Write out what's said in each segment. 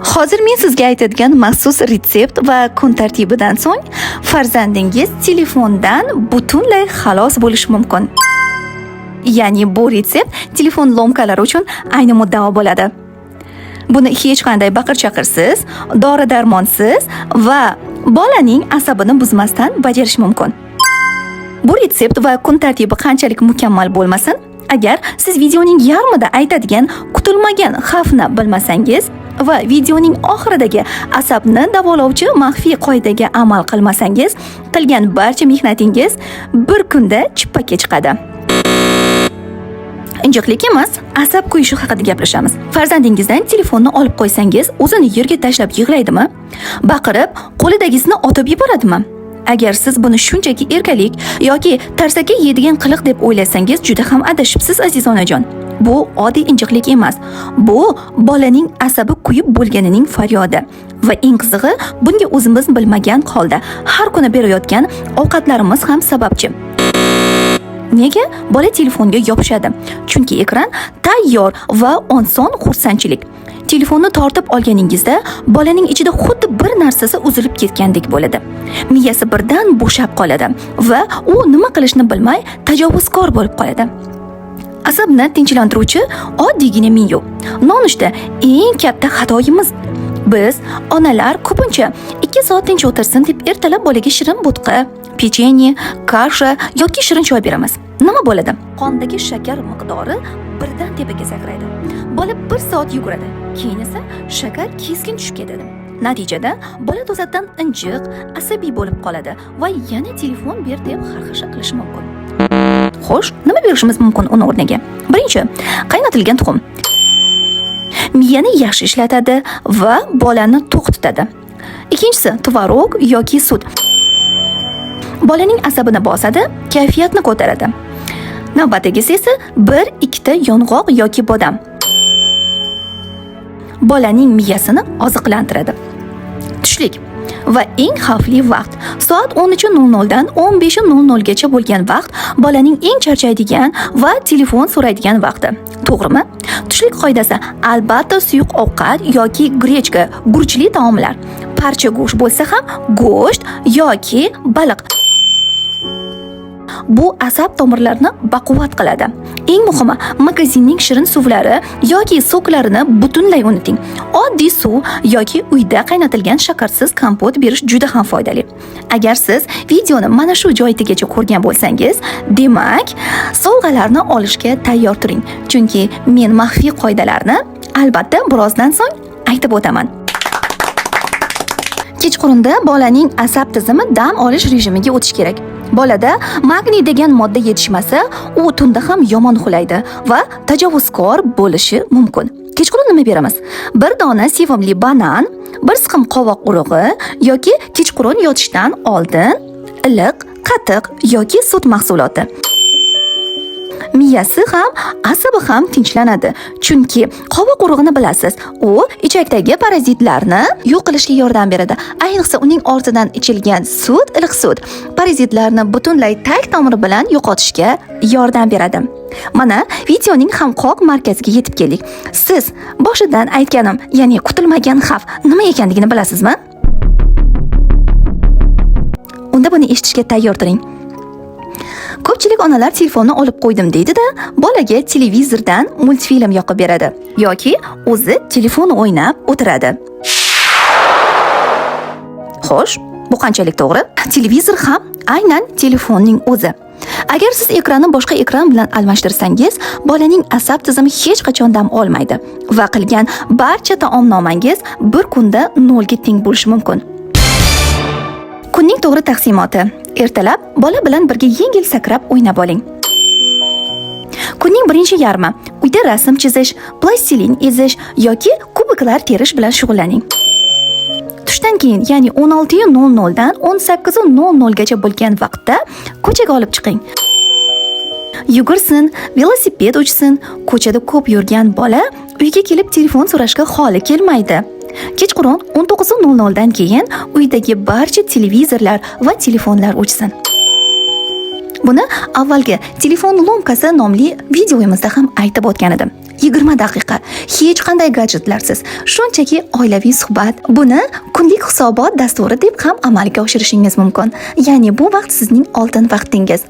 Hozir men sizga aytadigan maxsus retsept va kun tartibidan so'ng farzandingiz telefondan butunlay xalos bo'lishi mumkin. Ya'ni bu retsept telefon ломка lari uchun ayni muddao bo'ladi. Buni hech qanday baqir-chaqirsiz, dori-darmonsiz va bolaning asabini buzmasdan bajarish mumkin. Bu retsept va kun tartibi qanchalik mukammal bo'lmasin, agar siz videoning yarmida aytadigan kutilmagan xavfni bilmasangiz va videoning oxiridagi asabni davolovchi maxfiy qoidaga amal qilmasangiz, qilgan barcha mehnatingiz bir kunda chippaga chiqadi. Injiqlik emas, asab kuyishi haqida gaplashamiz. Farzandingizdan telefonni olib qo'ysangiz, o'zini yerga tashlab yig'laydimi? Baqirib, qo'lidagisini otib yuboradimi? Agar siz buni shunchaki erkalik yoki tarsaki yeydigan qiliq deb o'ylasangiz, juda ham adashibsiz, aziz onajon. Bu oddiy injiqlik emas. Bu bolaning asabi kuyib bo'lganining faryodi. Va eng qizig'i, bunga o'zimiz bilmagan holda har kuni berayotgan ovqatlarimiz ham sababchi. Nega bola telefonga yopishadi? Chunki ekran tayyor va oson xursandchilik. Telefonni tortib olganingizda bolaning ichida xuddi bir narsasi uzilib ketgandek bo'ladi. Miyasi birdan bo'shab qoladi va u nima qilishni bilmay tajovuzkor bo'lib qoladi. Asabni tinchlantiruvchi oddiygina menyu. Nonushta eng katta xatoyimiz. Biz onalar ko'pincha 2 soat tinch o'tirsin deb ertalab bolaga shirin bo'tqa, pechenye, kasha yoki shirin choy beramiz. Nima bo'ladi? Qondagi shakar miqdori birdan tepaga sakraydi. Bola 1 soat yuguradi. Keyin esa shakar keskin tushib ketadi. Natijada bola to'satdan injiq, asabiy bo'lib qoladi va yana telefon ber deb xarxasha qilishi mumkin. Xo'sh, nima berishimiz mumkin uni o'rniga? Birinchi, qaynatilgan tuxum. Miyani yaxshi ishlatadi va bolani to'q tutadi. Ikkinchisi, tvorog yoki sut. Bolaning asabini bosadi, kayfiyatni ko'taradi. Navbatdagisi esa bir ikkita yong'oq yoki bodam. Bolaning miyasini oziqlantiradi. Tushlik va eng xavfli vaqt soat 13:00 dan 15:00 gacha bo'lgan vaqt bolaning eng charchaydigan va telefon so'raydigan vaqti. To'g'rimi? Tushlik qoidasi: albatta suyuq ovqat yoki grechka, gurujli taomlar. Parcha go'sht bo'lsa ham go'sht yoki baliq. Bu asab tomirlarini baquvvat qiladi. Eng muhimi, magazinning shirin suvlari yoki сок larini butunlay unuting. Oddiy suv yoki uyda qaynatilgan shakarsiz kompot berish juda ham foydali. Agar siz videoni mana shu joyigacha ko'rgan bo'lsangiz, demak, sovg'alarni olishga tayyor turing. Chunki men maxfiy qoidalarni albatta birozdan so'ng aytib o'taman. Kechqurunda bolaning asab tizimi dam olish rejimiga o'tish kerak. Bolada magniy degan modda yetishmasa, u tunda ham yomon uxlaydi va tajovuzkor bo'lishi mumkin. Kechqurun nima beramiz? Bir dona sevimli banan, bir siqim qovoq urug'i yoki kechqurun yotishdan oldin iliq qatiq yoki sut mahsuloti. Miyasi ham, asabi ham tinchlanadi. Chunki qovoq urug'ini bilasiz, u ichakdagi parazitlarni yo'q qilishga yordam beradi. Ayniqsa uning ortidan ichilgan sut, iliq sut parazitlarni butunlay tag tomiri bilan yo'qotishga yordam beradi. Mana videoning ham qoq markaziga yetib keldik. Siz boshidan aytganim, ya'ni kutilmagan xavf nima ekanligini bilasizmi? Unda buni eshitishga tayyor turing. Ko'pchilik onalar telefonni olib qo'ydim deydi-da, bolaga televizordan multfilm yoqib beradi yoki o'zi telefon o'ynab o'tiradi. Xo'sh, bu qanchalik to'g'ri? Televizor ham aynan telefonning o'zi. Agar siz ekranni boshqa ekran bilan almashtirsangiz, bolaning asab tizimi hech qachon dam olmaydi va qilgan barcha taomnomangiz bir kunda nolga teng bo'lishi mumkin. Kunning to'g'ri taqsimoti. Ertalab bola bilan birga yengil sakrab o'ynab oling. Kunning birinchi yarmi uyda rasm chizish, plastilin ezish yoki kubiklar terish bilan shug'ullaning. Tushdan keyin, ya'ni 16:00 dan 18:00 gacha bo'lgan vaqtda ko'chaga olib chiqing. Yugursin, velosiped uchsin, ko'chada ko'p yurgan bola uyga kelib telefon so'rashga holi kelmaydi. Kechqurun 19:00 dan keyin uydagi barcha televizorlar va telefonlar o'chsin. Buni avvalgi telefon ломка si nomli videomizda ham aytib o'tgan edim. 20 daqiqa. Hech qanday gadjetlarsiz. Shunchaki oilaviy suhbat. Buni kunlik hisobot dasturi deb ham amalga oshirishingiz mumkin. Ya'ni bu vaqt sizning oltin vaqtingiz.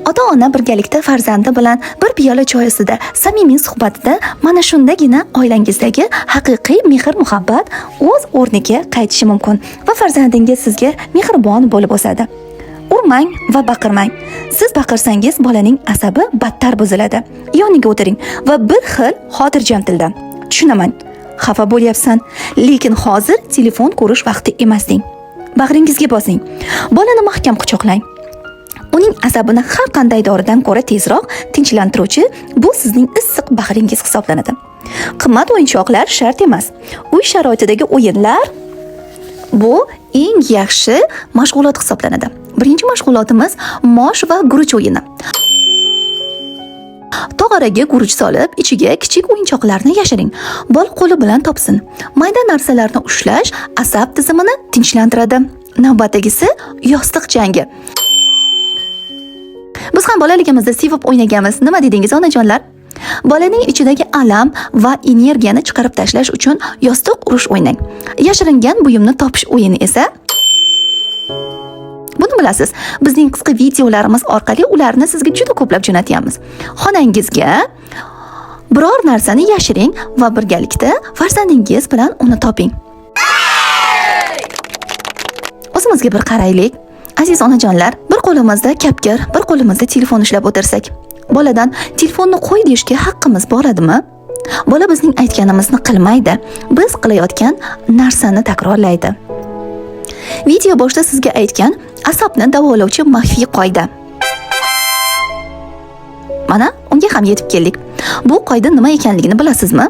Ota-ona birgalikda farzandi bilan bir piyola choy ustida samimiy suhbatida mana shundagina oilangizdagi haqiqiy mehr-muhabbat o'z o'rniga qaytishi mumkin va farzandingiz sizga mehribon bo'lib o'sadi. Urmang va baqirmang. Siz baqirsangiz, bolaning asabi battar buziladi. Yoniga o'tiring va bir xil xotirjam tilda: "Tushunaman, xafa bo'lyapsan, lekin hozir telefon ko'rish vaqti emas", deng. Bag'ringizga bosing. Bolani mahkam quchoqlang. Uning asabini har qanday doridan ko'ra tezroq tinchlantiruvchi bu sizning issiq bag'ringiz hisoblanadi. Qimmat o'yinchoqlar shart emas. Uy sharoitidagi o'yinlar bu eng yaxshi mashg'ulot hisoblanadi. Birinchi mashg'ulotimiz mosh va guruch o'yini. Tog'oraga guruch solib, ichiga kichik o'yinchoqlarni yashiring. Bola qo'li bilan topsin. Mayda narsalarni ushlash asab tizimini tinchlantiradi. Navbatdagisi yostiq jangi. Biz ham bolaligimizda sevib o'ynaganmiz. Nima dedingiz, onajonlar? Bolaning ichidagi alam va energiyani chiqarib tashlash uchun yostiq urush o'ynang. Yashiringan buyumni topish o'yini esa, buni bilasiz. Bizning qisqa videolarimiz orqali ularni sizga juda ko'plab jo'natyapmiz. Xonangizga biror narsani yashiring va birgalikda farzandingiz bilan uni toping. O'zimizga bir qaraylik. Aziz onajonlar, bir qo'limizda kapkir, bir qo'limizda telefon ushlab o'tirsak, boladan telefonni qo'y deyishga haqqimiz boradimi? Bola bizning aytganimizni qilmaydi. Biz qilayotgan narsani takrorlaydi. Video boshida sizga aytgan asabni davolovchi maxfiy qoida. Mana unga ham yetib keldik. Bu qoida nima ekanligini bilasizmi?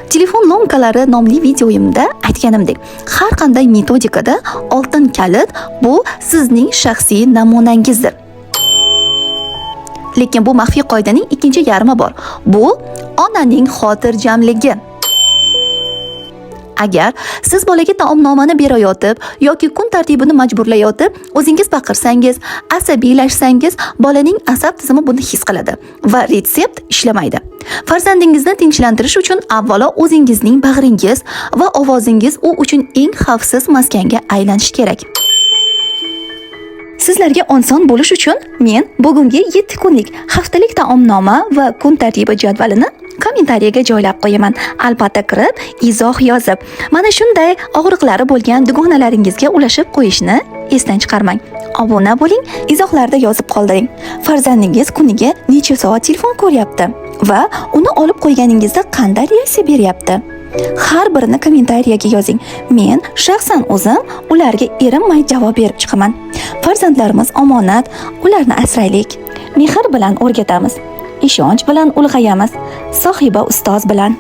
Telefon ломка lari nomli videoyimda aytganimdek, har qanday metodikada oltin kalit bu sizning shaxsiy namunangizdir. Lekin bu maxfiy qoidaning ikkinchi yarmi bor. Bu onaning xotirjamligi. Agar siz bolaga taomnomani berayotib yoki kun tartibini majburlayotib, o'zingiz baqirsangiz, asabiylashsangiz, bolaning asab tizimi buni his qiladi va retsept ishlamaydi. Farzandingizni tinchlantirish uchun avvalo o'zingizning bag'ringiz va ovozingiz u uchun eng xavfsiz maskanga aylanishi kerak. Sizlarga oson bo'lish uchun men bugungi 7 kunlik haftalik taomnoma va kun tartibi jadvalini kommentariyaga joylab qo'yaman. Albatta kirib, izoh yozib, mana shunday og'riqlari bo'lgan dugonalaringizga ulashib qo'yishni esdan chiqarmang. Obuna bo'ling, izohlarda yozib qoldiring. Farzandingiz kuniga necha soat telefon ko'ryapti va uni olib qo'yganingizda qanday reaksiya beryapti? Har birini kommentariyaga yozing. Men shaxsan o'zim ularga erinmay javob berib chiqaman. Farzandlarimiz omonat, ularni asraylik. Mehr bilan o'rgatamiz. Ishonch bilan ulg'ayamiz. Sohiba ustoz bilan.